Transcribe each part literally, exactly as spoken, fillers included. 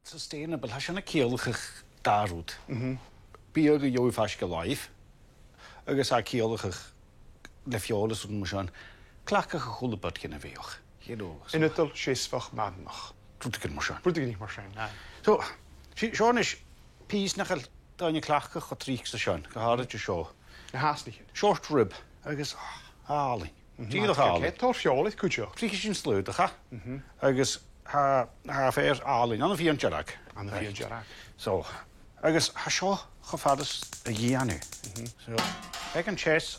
Sustainable, tha sin a' ciallachadh dà rud. Mhm. Biadh a gheibh thu faisg air làimh, agus tha e a' ciallachadh le feòil is rudan mar sin, cleachdadh a h-uile beagan a bhiodh, you know, so. Ionadail, seasmhach, maidneach. Rudeigin mar sin. Rudeigin mar sin, aye. So, si-, seo a-nis pìos nach eil daoine a' cleachdadh cho tric 's a sin, gu h-àraidh an seo. Na h-asnaichean. Short rib, agus, ah, àlainn. Mhm. Dìreach àlainn. Tha e tòrr feòil air cuideachd. Tric sin slaodach, ha? Mhm. Agus tha, tha e fìor àlainn, ann am fìon dearg. Ann am fìon dearg. Right. So, agus tha seo cho fada 's a dhèanamh. Mhm. So, beagan teas,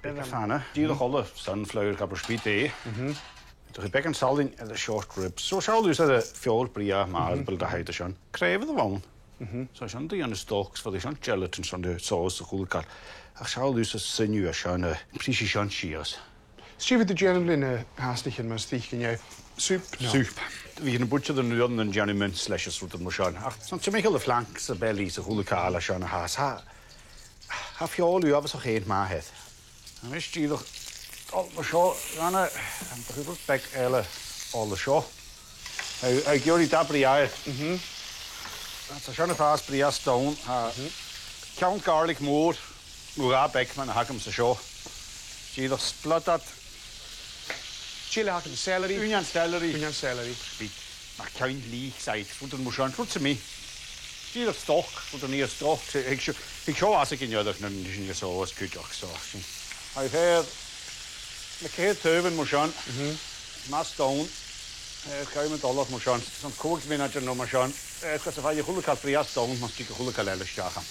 beagan fana. Dìreach ola sunflower, cupard spìd e. Mhm. Tha beagan salann air a' short rib. So, seall thusa air a' fheòil brèagha, marble, da thaidh sin. Craobh air a bhonn. Mhm. So, sin do dhèanamh stoc, 's bhiodh sin gelatin, sin do sòs 's a h-uile càil. Ach seall thusa an sinew a tha sin, eh, prìseadh sin sìos. 'S dè bhiodh tu a' dèanamh leis na h-asnaichean mus tigeadh an sùp, no? Sùp. Bhiodh na bùithtean an uair sin a' dèanamh mince leis is rudan mar sin. Ach 's ann timcheall air flanks, a belly 's a h-uile càil a tha sin a th' ann. Tha, tha feòil uabhasach fhèin math air. A-nis dìreach, o, mar seo, gun a, an do chuir beag eile ola seo. Tha, tha e ag iarraidh dà bhriathar. Mhm. Tha sin a' fàs brèagha donn. Tha ceann garlic mhòr, mu dhà beag mar a th' agamsa seo. Dìreach split it. Dè eile a th' agad? Celery? Uinnean celery. Uinnean celery. Bidh mar ceann-lìog, saidhig, rudan mar sin, rud sam bith. Dìreach stoc, rud a nì stoc. Thig seo, thig seo às a' ghinealach nan sin a sòs cuideachd, so sin. Tha e fìor, na ceithir taobhan mar sin. Mhm. Math donn. Eh, gabhaidh mi an t-ola mar sin. Son còig mionaidean no mar sin. Eh, gus am faigh a h-uile càil brèagha donn, mus tig a h-uile càil eile a-steach ann.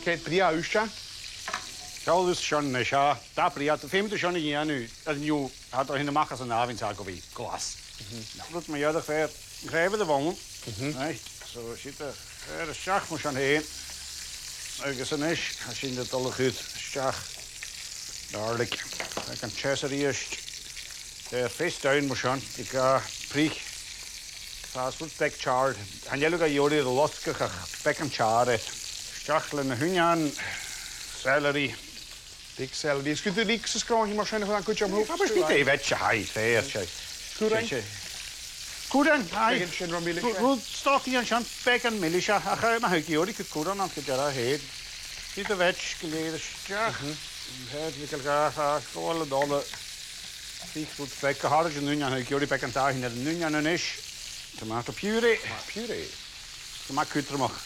Ceud brèagha ùisdean? Seall thusa sin a-nis, tha. Dà bhriathar, feumaidh tu sin a dhèanamh, an-diugh, tha thu a' tighinn a-mach às an àmhainn 's tha e gu bhith glas. Mhm. Rud mu dheireadh, fìor, craobh air a bhonn. Mhm. Right, so siud e, fìor a-steach mar sin fhèin. Agus a-nis, tha sinn a' dol a chur a-steach garlic. Beagan teas a-rithist. Eh, face down mar sin, gu prìc. Fàs rud beag teàrr. Chan eil thu ga iarraidh air a losgadh ach beagan teàrr air. A-steach leis na h-uinnean, celery. Big celery. Is gu dè, leeks is gràin mar sin a chuireas tu an cuid am hook. Tha, mar sin, tha e fìor, tha e fìor. Curran? Curran, aye. Beagan sin ro mhilis. Ru-, rud stoc a th' ann sin, beagan milis, ach, eh, ma tha thu ga iarraidh, cuir curran ann gu dearbh fhèin. Siud a-rithist gu lèir a-steach. Mhm. Tha e gu math, tha e a' gabhail a' dol a' prìc rud beag, gu h-àraid an uinnean, tha thu ga iarraidh beagan dathadh air an uinnean a-nis. Tomato puree. Tomato puree. Gu math cudromach.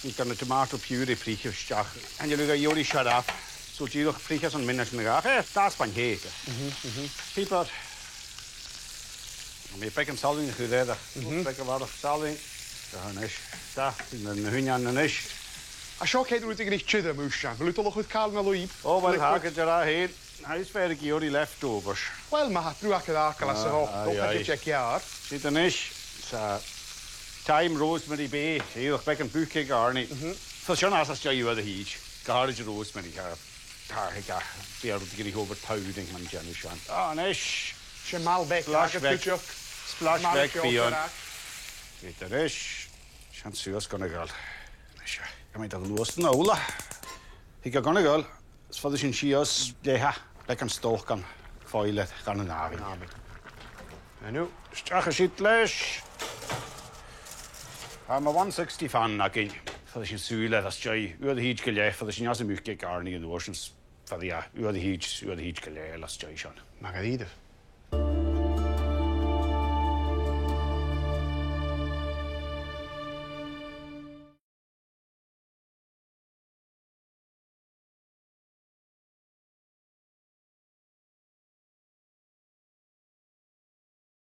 Nì thu na tomato puree prìc a-steach. Chan eil thu ga iarraidh searbh. So dìreach prìc às an mhionaid no dhà. Eh, dà spàin thè. Mhm, mhm. Piobar. Tha mi beagan salann a chur air. Mhm. Beag a bharrachd salann. Tha, a-nis. Tha, na, na h-uinnean a-nis. A seo ceud rud a dh'fheumas tu a dhèanamh, a Mhurchadh. A bheil thu a' dol a chur càil na lùib? O, uill, tha, gu dearbh fhèin. Tha fhios fhèin gu bhith lèifteovers. Uill, ma tha brùth agad aca às a' bhog, tha e ceart. Siud a-nis, tha thyme, rosemary, bay, tha e beagan bucaid air an àird. Mhm. Tha sin às, às dèidh uair a thìde, gu h-àraid rosemary, tha, tha, tha, bidh e gu bhith overpowering mar a nì thu sin. A-nis. Sin màl beag. Splash beag. Splash beag bìdh ann. Siud a-nis. Sin suas gun a' ghal. A-nis, tha mi a' dol a ghluasad an ola. Thig e gun a' ghal. Is faodaidh sinn sìos leatha, beagan stoc ann, foil air, dhan an àmhainn. An-diugh. A-steach a-siud leis. Tha mo one sixty fan againn, faodaidh sinn sùil air às dèidh uair a thìde gu leth, faodaidh sinn às a' mhuc aig àirnigh an uair sin, faodaidh e uair a thìde, uair a thìde gu leth às dèidh sin. Math dha-rìribh.